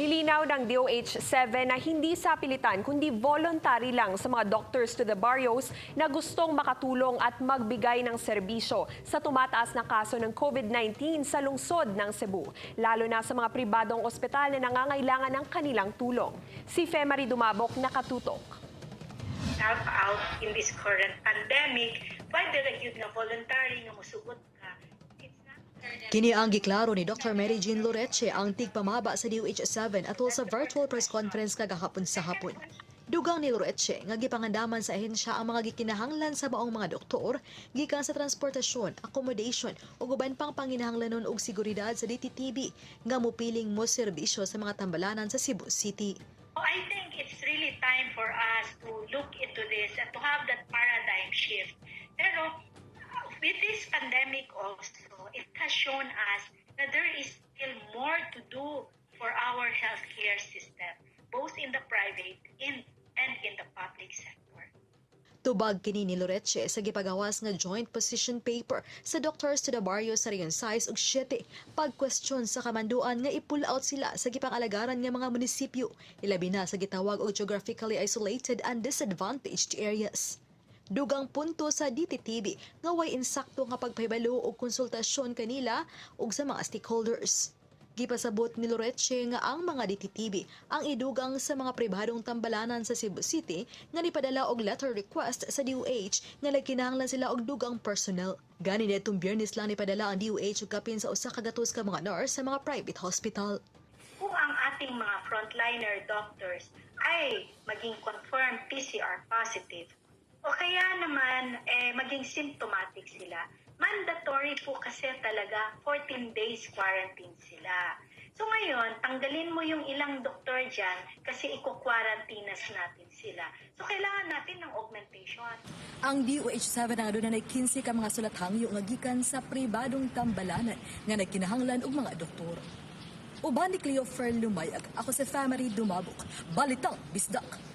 Nilinaw ng DOH-7 na hindi sapilitan kundi voluntary lang sa mga Doctors to the Barrios na gustong makatulong at magbigay ng serbisyo sa tumataas na kaso ng COVID-19 sa lungsod ng Cebu, lalo na sa mga pribadong ospital na nangangailangan ng kanilang tulong. Si Femary Dumabok, nakatutok. Help out in this current pandemic, pwede ra gyud nga voluntary nga musugot ka. It's not Kini ang giklaro ni Dr. Mary Jean Loreche, ang tigpamaba sa DOH-7, atol sa virtual press conference kagahapon sa hapon. Dugang ni Loreche nga gipangandaman sa ahensya ang mga gikinahanglan sa maong mga doktor gikan sa transportasyon, accommodation ug uban pang panginahanglanon og seguridad sa DTTB nga mopiling mo serbisyo sa mga tambalanan sa Cebu City. I think it's really time for us to look into this and to have that paradigm shift. Pero with this pandemic also, it has shown us that there is still more to do for our healthcare system, both in the private and in the public sector. Tubag kini ni Loreche sa gipagawas nga joint position paper sa Doctors to the Barrio sa Region 6 ug 7, pagkwestiyon sa kamanduan nga i-pull out sila sa gipang-alagaran nga mga munisipyo, ilabi na sa gitawag og geographically isolated and disadvantaged areas. Dugang punto sa DTTB nga way insakto nga pagpahibalo og konsultasyon kanila ug sa mga stakeholders. Gipasabot ni Loreche nga ang mga DTTB ang idugang sa mga pribadong tambalanan sa Cebu City nga nipadala og letter request sa DOH nga nagkinahanglan sila og dugang personnel. Gani netong Biyernes lang nipadala ang DOH og kapin sa 100 ka mga nurse sa mga private hospital. Kung ang ating mga frontliner doctors ay maging confirmed PCR positive o kaya naman eh, maging symptomatic sila, mandatory po kasi talaga 14 days quarantine sila. So ngayon, tanggalin mo yung ilang doktor dyan kasi iko-quarantine natin sila. So kailangan natin ng augmentation. Ang DOH-7 ang adunay 15 ka mga sulat hangyo nga gikan sa pribadong tambalanan nga nagkinahanglan og mga doktor. Uban ni Cleo Fer Lumayag, ako si Family Dumabok. Balitang Bisdak.